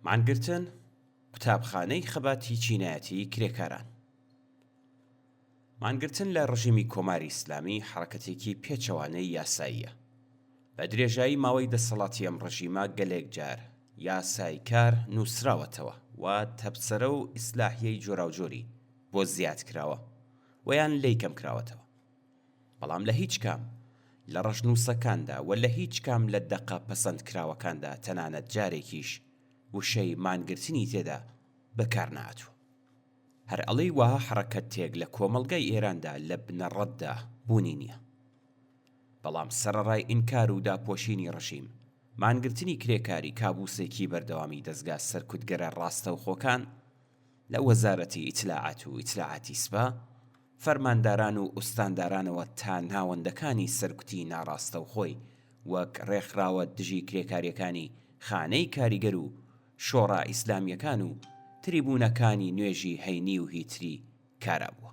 مانگرتن، قوتابخانەی خەباتی چینایەتیی کرێکاران. مانگرتن لە ڕژیمی کۆماری ئیسلامی حەڕەکەتێکی پێچەوانەی یاساییە. بە درێژایی ماوەی دەسەڵاتی ئەم ڕژیمە گەلێک جار یاسای کار نووسراوەتەوە و تەبسەرە و ئیسلاحیەی جۆراوجۆری بۆ زیاد کراوە و یان لێی کەم کراوەتەوە. بەڵام لە هیچ کام لە ڕەشنووسەکاندا و لە هیچ کام لە دەقە پەسەندکراوەکاندا تەنانەت جارێکیش وشەی مانگرتنی تێدا بەکار نەهاتووە. هەر ئەڵێی وەها حەڕەکەتێک لە کۆمەڵگای ئێراندا لە بنەڕەتدا بوونی نییە. بەڵام سەرەڕای ئینکار و داپۆشینی ڕژیم، مانگرتنی کرێکاری کابووسێکی بەردەوامی دەزگا سەرکوتگەرە ڕاستەوخۆکان لە وەزارەتی ئیتلاعات و ئیتلاعاتی سپا، فەرمانداران و ئوستاندارانەوە تا ناوەندەکانی سەرکوتی ناڕاستەوخۆی وەک ڕێکخراوە دژی کرێکاریەکانی خانەی کاریگەر و شۆڕا ئیسلامیەکان و تریبونەکانی نوێژی هەینی و هیتری کارا بووە.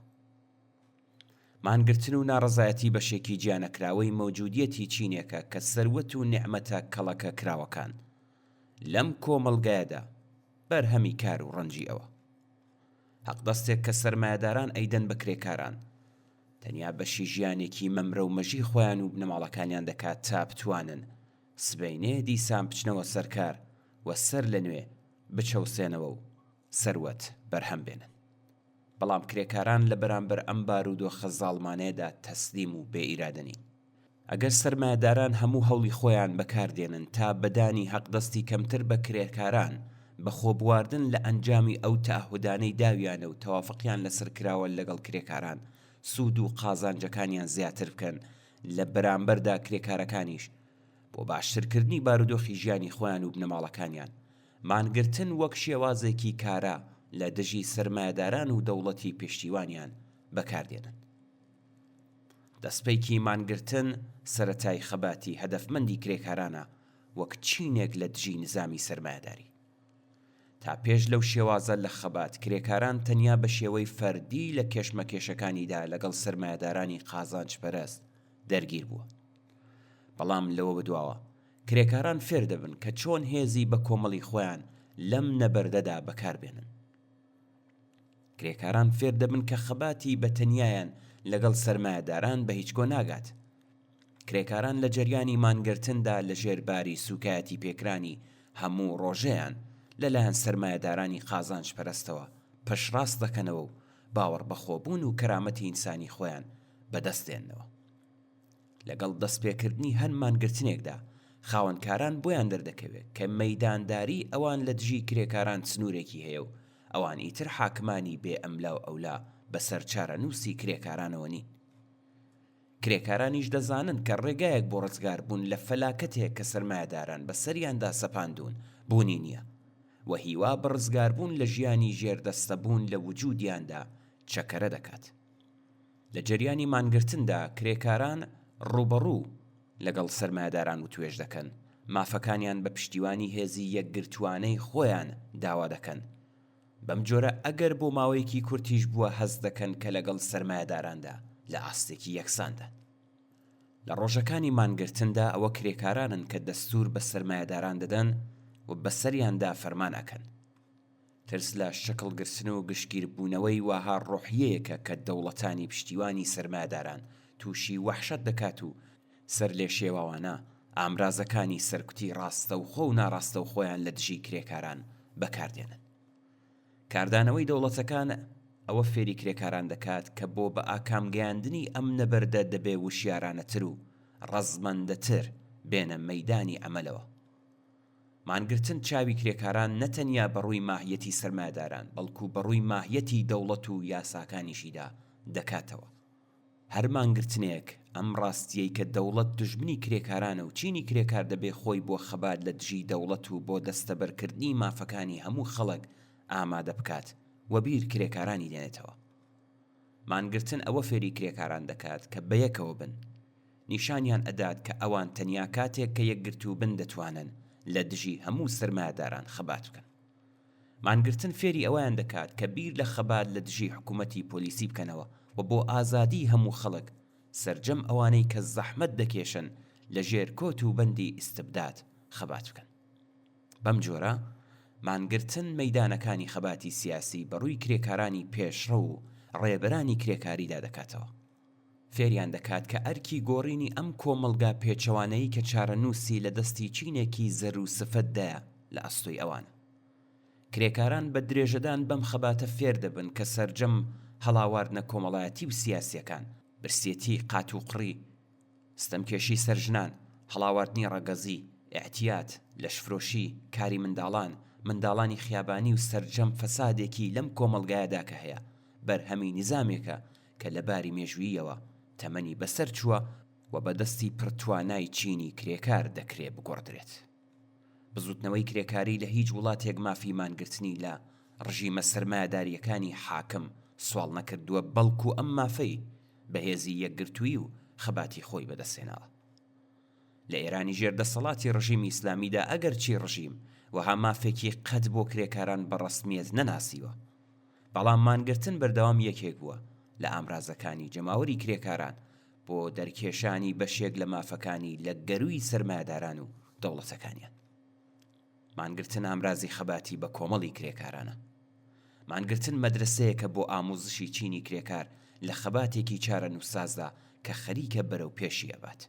مانگرتن و ناڕەزایەتی بەشێکی جیانەکراوەی مەوجودیەتی چینێکە کە سەروەت و نیعمەتە کەڵەکە کراوەکان لەم کۆمەڵگایەدا بەرهەمی کار و ڕەنجی ئەوە. حەقدەستێک کە سەرمایەداران ئەیدەن بە کرێکاران، تەنیا بەشی ژیانێکی مەمرە و مەژی خۆیان و بنەماڵەکانیان دەکات تا بتوانن سبەینێ دیسان بچنەوە سەر کار و سەر لە نوێ بچەوسێنەوە و سەروەت بەرهەم بێنن. بەڵام کرێکاران لە بەرامبەر ئەم بارودۆخە زاڵمانەیەدا تەسلیم و بێ ئیرادە نین. ئەگەر سەرمایەداران هەموو هەوڵی خۆیان بەکار دێنن تا بە دانی هەقدەستی کەمتر بە کرێکاران، بە خۆبواردن لە ئەنجامی ئەو تەئەهودانەی داویانە و تەوافقیان لەسەر کراوە لەگەڵ کرێکاران سوود و قازانجەکانیان زیاتر بکەن، لە بەرامبەردا کرێکارەکانیش بۆ باشترکردنی بارودۆخی ژیانی خۆیان و بنەماڵەکانیان مانگرتن وەک شێوازێکی کارا لە دژی سەرمایەداران و دەوڵەتی پشتیوانیان بەکار دێنن. دەستپێکی مانگرتن سەرەتای خەباتی هەدەفمەندی کرێکارانە وەک چینێک لە دژی نزامی سەرمایەداری. تا پێش لەو شێوازە لە خەبات کرێکاران تەنیا بە شێوەی فەردی لە کێشمەکێشەکانیدا لەگەڵ سەرمایەدارانی قازانجپەرست دەرگیر بووە. بەڵام لەوە بەدواوە کرێکاران فێر دەبن کە چۆن هێزی بەکۆمەڵی خۆیان لەم نەبەردەدا بەکار بێنن. کرێکاران فێر دەبن کە خەباتی بە تەنیایان لەگەڵ سەرمایەداران بە هیچ کۆ ناگات. کرێکاران لە جەریانی مانگرتندا لە ژێر باری سووکایەتی پێکرانی هەموو ڕۆژەیان لە لایەن سەرمایەدارانی قازانج پەرستەوە پشتڕاست دەکەنەوە و باوەڕبەخۆبوون و کەرامەتی ئینسانی خۆیان بەدەست دێننەوە. لەگەڵ دەستپێکردنی هەر مانگرتنێکدا، خاوەنکاران بۆیان دەردەکەوێت کە مەیدانداریی ئەوان لە دژی کرێکاران سنوورێکی هەیە و ئەوان ئیتر حاکمانی بێ ئەملاوئەولا بەسەر چارەنووسی کرێکارانەوە نین. کرێکارانیش دەزانن کە ڕێگایەک بۆ ڕزگاربوون لە فەلاکەتێک کە سەرمایەداران بەسەریاندا سەپاندوون بوونی نییە و هیوا بە ڕزگاربوون لە ژیانی ژێردەستەبوون لە وجوودیاندا چەکەرە دەکات. لە جەریانی مانگرتندا کرێکاران ڕووبەڕوو لەگەڵ سەرمایەداران وتوێژ دەکەن، مافەکانیان بە پشتیوانی هێزی یەکگرتووانەی خۆیان داوا دەکەن. بەم جۆرە ئەگەر بۆ ماوەیەکی کورتیش بووە هەست دەکەن کە لەگەڵ سەرمایەداراندا لە ئاستێکی یەکساندان. لە ڕۆژەکانی مانگرتندا ئەوە کرێکارانن کە دەستوور بە سەرمایەداران دەدەن و بەسەریاندا فەرمان ئەکەن. ترس لە شکڵ گرتن و گشتگیر بوونەوەی واها ڕۆحیەیەکە کە دەوڵەتانی پشتیوانی سەرمایەداران تووشی وەحشەت دەکات و سەرلێشێواوانە ئامرازەکانی سەرکوتی ڕاستەوخۆ و ناڕاستەوخۆیان لە دژی کرێکاران بەکار دێنن. کاردانەوەی دەوڵەتەکان ئەوە فێری کرێکاران دەکات کە بۆ بە ئاکام گەیاندنی ئەم نەبەردە دەبێ وشیارانەتر و ڕەزمەندەتر بێنە مەیدانی عەمەلەوە. مانگرتن چاوی کرێکاران نە تەنیا بە ڕووی ماهیەتی سەرمایەداران بەڵکو بە ڕووی ماهیەتی دەوڵەت و یاساکانیشیدا دەکاتەوە. هەر مانگرتنێک ئەم ڕاستیەی کە دەوڵەت دوژمنی کرێکارانە و چینی کرێکار دەبێ خۆی بۆ خەبات لە دژی دەوڵەت و بۆ دەستەبەرکردنی مافەکانی هەموو خەڵک ئامادە بکات وەبیر کرێکارانی دێنێتەوە. مانگرتن ئەوە فێری کرێکاران دەکات کە بەیەکەوە بن، نیشانیان ئەدات کە ئەوان تەنیا کاتێک کە یەکگرتوو بن دەتوانن لە دژی هەموو سەرمایەداران خەبات بکەن. مانگرتن فێری ئەوەیان دەکات کە بیر لە خەبات لە دژی حکوومەتی پۆلیسی بکەنەوە و بۆ ئازادیی هەموو خەڵک، سەرجەم ئەوانەی کە زەحمەت دەکێشن لە ژێر کۆت و بەندی ئیستبداد خەبات بکەن. بەم جۆرە. مانگرتن مەیدانەکانی خەباتی سیاسی بە ڕووی کرێکارانی پێشڕەو و ڕێبەرانی کرێکاریدا دەکاتەوە. فێریان دەکات کە ئەرکی گۆڕینی ئەم کۆمەڵگا پێچەوانەی کە چارەنووسی لە دەستی چینێکی زەر و سفەتدایە لە ئەستۆی ئەوانە. کرێکاران بە درێژەدان بەم خەباتە فێر دەبن کە سەرجەم هەڵاواردنە کۆمەڵایەتی و سیاسییەکان، برسێتی، قاتوقڕی، ستەمکێشی سەر ژنان، هەڵاواردنی ڕەگەزی، ئیعتیاد، لەشفرۆشی، کاری منداڵان، منداڵانی خیابانی و سەرجەم فەسادێکی لەم کۆمەڵگایەدا کە هەیە، بەرهەمی نیزامێکە کە لە باری مێژووییەوە تەمەنی بەسەر چووە و بە دەستی پڕتوانای چینی کرێکار دەکرێ بگۆڕدرێت. بزوتنەوەی کرێکاری لە هیچ وڵاتێک مافی مانگرتنی لە ڕژیمە سەرمایەدارییەکانی حاکم سواڵ نەکردووە، بەڵکو ئەم مافەی بە هێزی یەکگرتوویی و خەباتی خۆی بەدەستهێناوە. لە ئێرانی ژێر دەسەڵاتی ڕژیمی ئیسلامیدا ئەگەرچی ڕژیم وەها مافێکی قەت بۆ کرێکاران بە ڕەسمییەت نەناسیوە، بەڵام مانگرتن بەردەوام یەکێک بووە لە ئامرازەکانی جەماوەری کرێکاران بۆ دەرکێشانی بەشێک لە مافەکانی لە گەرووی سەرمایەداران و دەوڵەتەکانیان. مانگرتن ئامرازی خەباتی بە کۆمەڵی کرێکارانە. مانگرتن مەدرەسەیەکە بۆ ئاموزشی چینی کرێکار لە خەباتێکی چارەنووسسازدا کە خەریکە بەرەو پێشی ئەبات.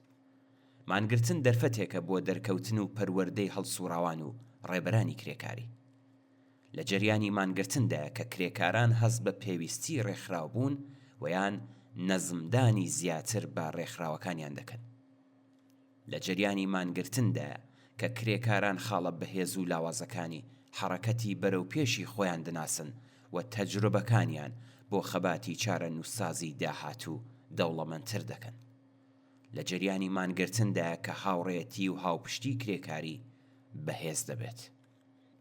مانگرتن دەرفەتێکە بۆ دەرکەوتن و پەروەردەی هەڵسووڕاوان و ڕێبەرانی کرێکاری. لە جەریانی مانگرتندایە کە کرێکاران هەست بە پێویستی ڕێکخراوبوون و یان نەزمدانی زیاتر بە ڕێکخراوەکانیان دەکەن. لە جەریانی مانگرتندایە کە کرێکاران خاڵە بەهێز و لاوازەکانی حەڕەکەتی بەرەوپێشی خۆیان دەناسن و تەجروبەکانیان بۆ خەباتی چارەنووسسازی داهاتوو دەوڵەمەندتر دەکەن. لە جەریانی مانگرتندایە کە هاوڕێیەتی و هاوپشتی کرێکاری بەهێز دەبێت.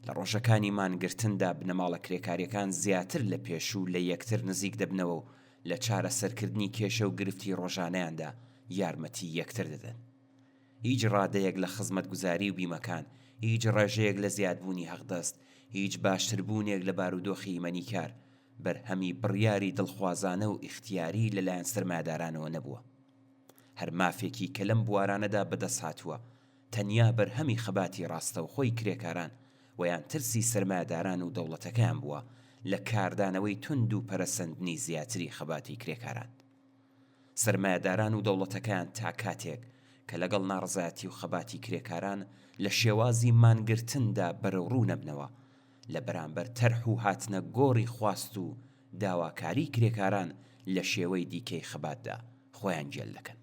لە ڕۆژەکانی مانگرتندا بنەماڵە کرێکارییەکان زیاتر لە پێشوو لە یەکتر نزیک دەبنەوە و لە چارەسەرکردنی کێشە و گرفتی ڕۆژانەیاندا یارمەتی یەکتر دەدەن. هیچ ڕادەیەک لە خزمەتگوزاری و بیمەکان، هیچ ڕێژەیەک لە زیادبوونی هەقدەست، هیچ باشتربوونێک لە بارودۆخی ئیمەنی کار، بەرهەمی بڕیاری دڵخوازانە و ئیختیاری لەلایەن سەرمایەدارانەوە نەبووە. هەر مافێکی کە لەم بوارانەدا بەدەستهاتووە، تەنیا بەرهەمی خەباتی ڕاستەوخۆی کرێکاران و یان ترسی سەرمایەداران و دەوڵەتەکەیان بووە لە کاردانەوەی توند و پەرەسەندنی زیاتری خەباتی کرێکاران. سەرمایەداران و دەوڵەتەکەیان تا کاتێک کە لەگەڵ ناڕەزایەتی و خەباتی کرێکاران لە شێوازی مانگرتندا بەرەوڕوو نەبنەوە لە بەرامبەر تەرح و هاتنە گۆڕی خواست و داواکاریی کرێکاران لە شێوەی دیکەی خەباتدا خۆیان گێل دەکەن.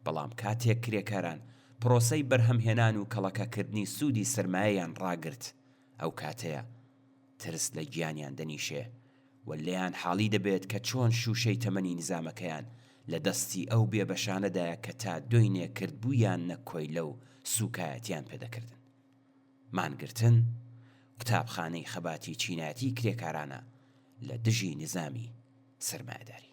بەڵام کاتێک کرێکاران پرۆسەی بەرهەمهێنان و کەڵەکەکردنی سوودی سەرمایەیان ڕاگرت، ئەو کاتەیە ترس لە گیانیان دەنیشێ و لێیان حاڵی دەبێت کە چۆن شووشەی تەمەنی نیزامەکەیان لە دەستی ئەو بێبەشانەدایە کە تا دۆینێ کردبوویاننە کۆیلە و سووکایەتیان پێدەکردن. مانگرتن قوتابخانەی خەباتی چینایەتی کرێکارانە لە دژی نیزامی سەرمایەداری.